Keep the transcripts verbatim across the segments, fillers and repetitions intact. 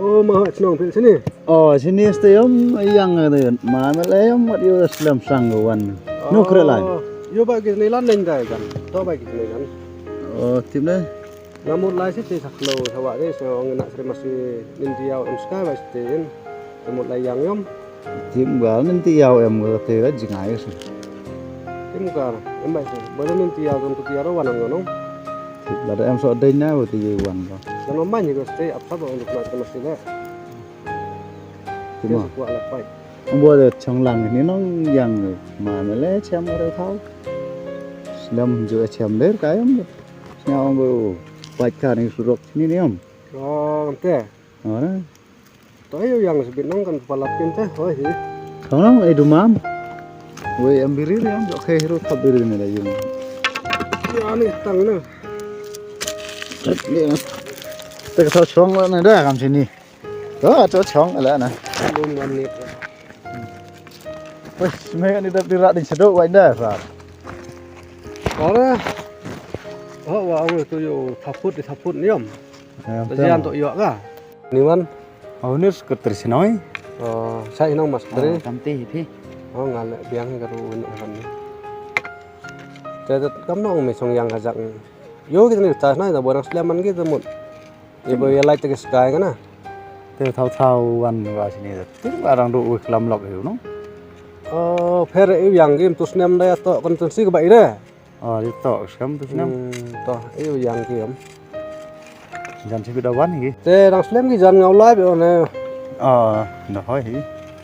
Oh, ma hoi chnong phi sini. Oh, sini ste yom, yang de. Ma me le yom, mat yo slem sang wan. No kre lai. Oh, yo ba ki sini lan neng dai kan. To ba ki sini kan. Oh, tim ne. Namut lai siti saklo sawa de so ngena sri masi ninti yaw em ska ba siti in. Namut lai yang yom. Tim ba ninti yaw em ga te ga jingai so. Tim ka em ba so. Ba ninti yaw ton tu tiaro wanang ngono. Lada em so dei na ba ti ye wan ba. Lano man ye ko siti ap sabo untuk na sri masi de. Tim. Tim ma. Kuat lah pai. Bo de chong lang ni nong yang ma me le chem re thau. Slem ju chem der ka yom. Sñiaw ong ko pait ka ni surok sini ni om. Oh, ante. Ora. To ayo yang sebit nong kan palat kin te. Oh, hi. Kong nong ai dumam. Wei am biri ri am jok kai hero thap biri ni la yung. Ya ni tang na. Ni na. Te ka chong la na da kam sini. To to chong la na. Dum kan ni. Wes, me kan idap di rat di sedok wai da sa. Ora. Oh, wa ong tu yo thaput di thaput ni om. Bajian to yo ka. Ni wan. Oh, ni sekretari sinoi. Oh, sa inong mas sekretari. Kam ti hi. Oh, ngale biang ka ru ni kan. Te kam nong me song yang kajak. Yo kita ni tas na da borang sleman kita mut. Ibu ya lai tegi sky kana. Te thau thau wan wa sini. Te barang du wi klam lok hiu no. Oh, pher iu yang gim tu snem da ya to konstituensi ka ba ire. Oh, di to skam tu snem. Hmm, to iu yang gim. Jan si bida wan gi. Te rang slem gi jan ngau lai be ne. Oh, da hoi hi.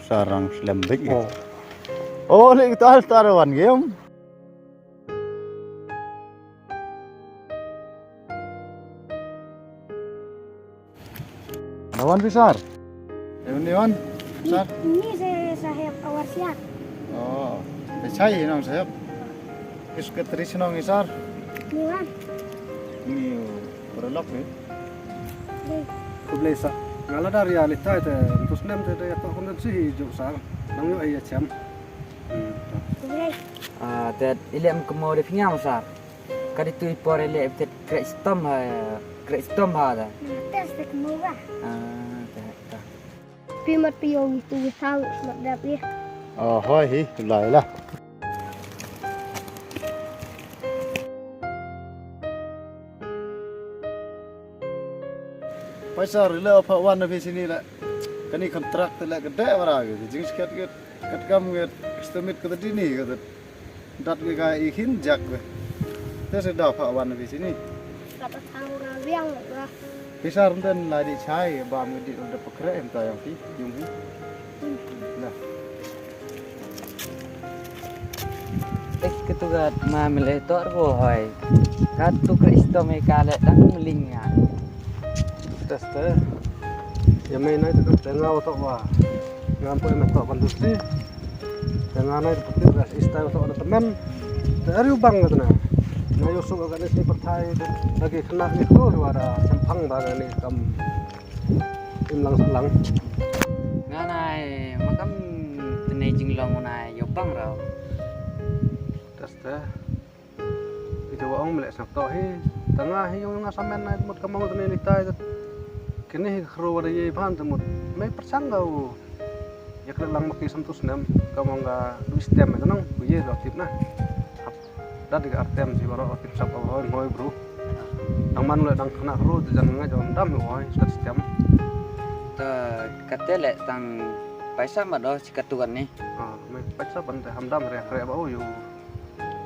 Sa rang slem bik gi. Oh. Oh, le ta ta wan gim. Nawan pi sar? Ewan ni wan? Sar? Ini saya saheb awar siak. Oh, pechai nong saheb. Sekretari sinong ni sar? Ni wan. Ni berlok ni. Ni. Kublai sa. Ngala dari alih tai te, terus nem te te to konstituensi hi juk sar. Nang yo ai chem. Hmm. Kublai. Ah, te ilem kemo de pingam sar. Ka di tu i por ele tet krek stom ha, krek stom ha da. Tes tek mo ga. Ah, ta ta. Pi mat pi yong tu i thau mat dap i. Oh, hoi hi, lai la. Paisa rila pha wan na phi sini la. Kani kontrak te la ka dek bara ke jing sket ke. Katkam ngi stemit ka dini ka dat ngi ka i hin jak be. Te se da pha wan bi sini. Kata thang ra riang ra. Pisa run den la di chai ba mi di da pakre em ta yang pi yung hi. Lah. Ek ketu gat ma mele tor bo hoi. Kat tu Kristo me kale tang meling ya. Teste. Ya me nai tu te ngau to wa. Ngam poi me to kan tu si. Te nga nai putih gas istai to na temen. Te ariu bang na tena. Na yo su ga ne si perthai lagi kena ni ko wa da sempang ba ni kam im lang selang. Nga nai makam tene jinglong nai yo bang rau. Teste. Ito wa ong mele snak to hi. Tanga hi yung nga samen na mut kamong tene ni tai. Kini hi khro wa da ye ban te mut. Me persang ga u. Ya kala lang maki sam tu snem kamong ga du stem te nang. Ku ye lo tip na. Hap. Dat ga artem si waro tip sap wa hoi bro. Nang man le nang kena khro te jan nga jom dam hoi sat stem. Ta kate le tang paisa ma do si katuan ni. Ah, me paisa ban te ham dam re re ba o yu.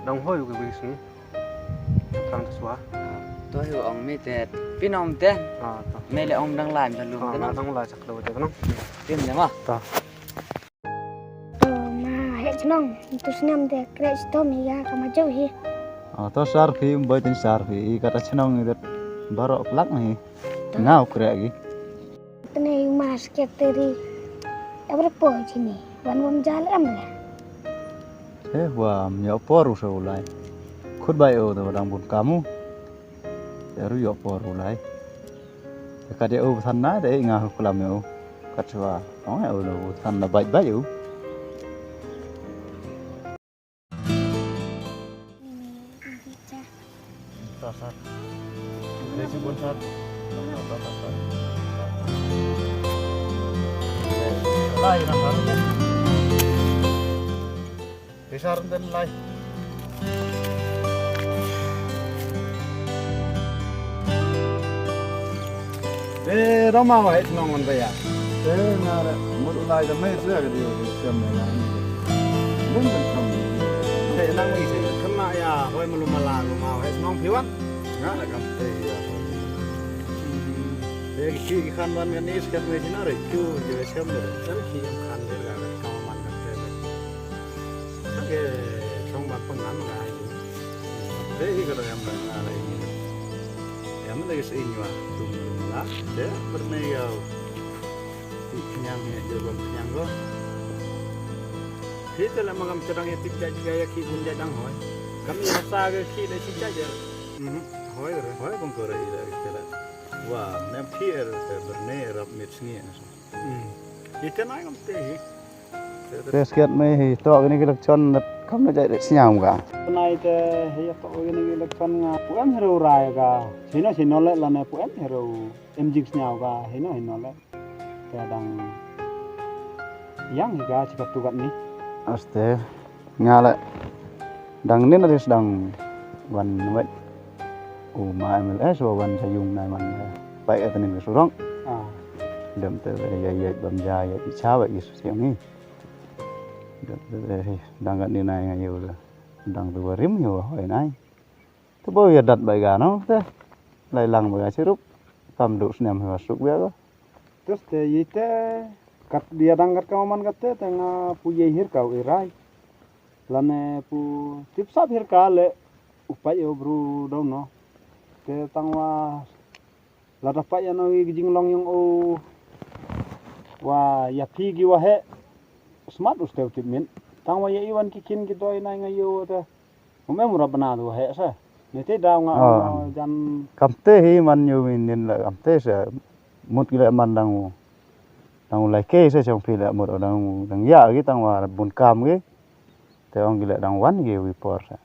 Dang hoi u ke wis ni. Tang ta swa. To hi ong mi te pinom te. Ah, to. Me le ong dang lai ba lum te no. Dang lai chak lo te no. Tim ne ma. To. To ma he chnong tu snam te kre stom hi ya ka ma jo hi. Ah, to sar phi bai tin sar phi i kata chnong i det barok plak ni. Ngau kre gi. Tene ma sekretari. Ebre po chini. Wan wam jal em le. Eh, wa am yoh por u sa u lai. Khut bai u da dang bun kamu. Te ru yoh por u lai. Te ka de u than na de nga hu klam u. Ka chwa. Ong u u than na bai bai u. Ta sat. Dei si bun sat. Ta sat. Lai na sar. Di sar den lai. Eh, roma wa het nong on baya. Eh, na re, mut lai da mai zia ka di sem ne na. Bun bun sem. Te nang mai se. Kena ya, hoi malu mala lu mau het nong piwan. Nga la kam te ya. Te ki ki kan wan ngan ni skat mai sina re. Kyu je sem de. Kan ki em kan de ga ka man ka te. Ke chong ban pang ngan ma ngai. Te hi ka da em na ngai. Em da ke sin yua. Tum la. Te bernei yau. Ti kenyang ya je bang kenyang ko. Ti te la mangam chadang ya tik jai jai ya ki bun jai dang hoi. Kam ni masa ke ki da si jai ya. Mhm. Hoi re. Hoi bang ko re ila ke la. Wa nem ki er te bernei rap mit sngi. Hmm. Ite nai ngam te hi. Te sket mai hi to kini ki election dat kam na jai de snyam ka. Nai te hi to kini ki election nga. Pu em hero rai ka. Sino sino le la ne pu em hero. Em jing snyam ka. Hino hino le. Te dang yang hi ka chika tu kat ni. Aste. Nga le dang nin ris dang wan wet. U ma M L A so wan sa yung nai man. Pai ka tenin ka surong. Ah. Dem te ya ya bam ja ya cha ba ki su siang ni. Dem te dang ka ni nai nga yu le. Dang tu rim yu hoi nai. Tu ba ya dat ba ga no te. Lai lang ba ga chirup. Kam du snem ha suk ba ga. Tus te yi te kat dia dang kat ka man kat te te nga pu ye hir kau irai. Lane pu tip sap hir ka le upai o bru dau no. Te tang wa lada pai ano i jinglong yong o wa ya pi gi wa he. Smat us te u tip min. Tang wa ya iwan ki kin ki doi nai nga yo te. Um em rap bana du he sa. Ne te daw nga jan. Kam te hi man yu min nin la kam te sa. Mut ki la man dang u. Dang u lai ke sa chong pi la mut dang u dang ya gi tang wa bun kam gi. Te ong ki la dang wan gi wi por sa.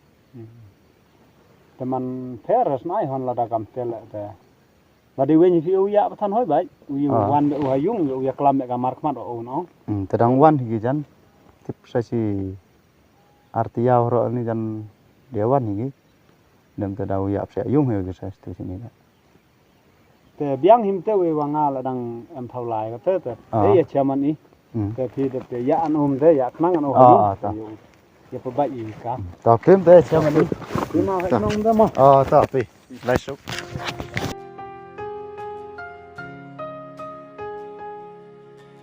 Te man pher snai hon la da kam te la te. Ba de wen hi u ya ba than hoi bai. U yu wan be u ha yung u ya klam be ka mar khmat o no. Te dang wan hi gi jan. Tip sa si. Arti yaw ro ni jan dia wan hi. Dem te daw yap sia yung hi sa stu sini da. Te biang him te we wa nga la dang em thau lai ka te te. Te ya chairman i. Te phi te te ya an um te ya khnang an um. Ya pa bai i ka. Ta pim te chairman i. Phi ma ha nong da ma. Ah ta phi. Lai suk.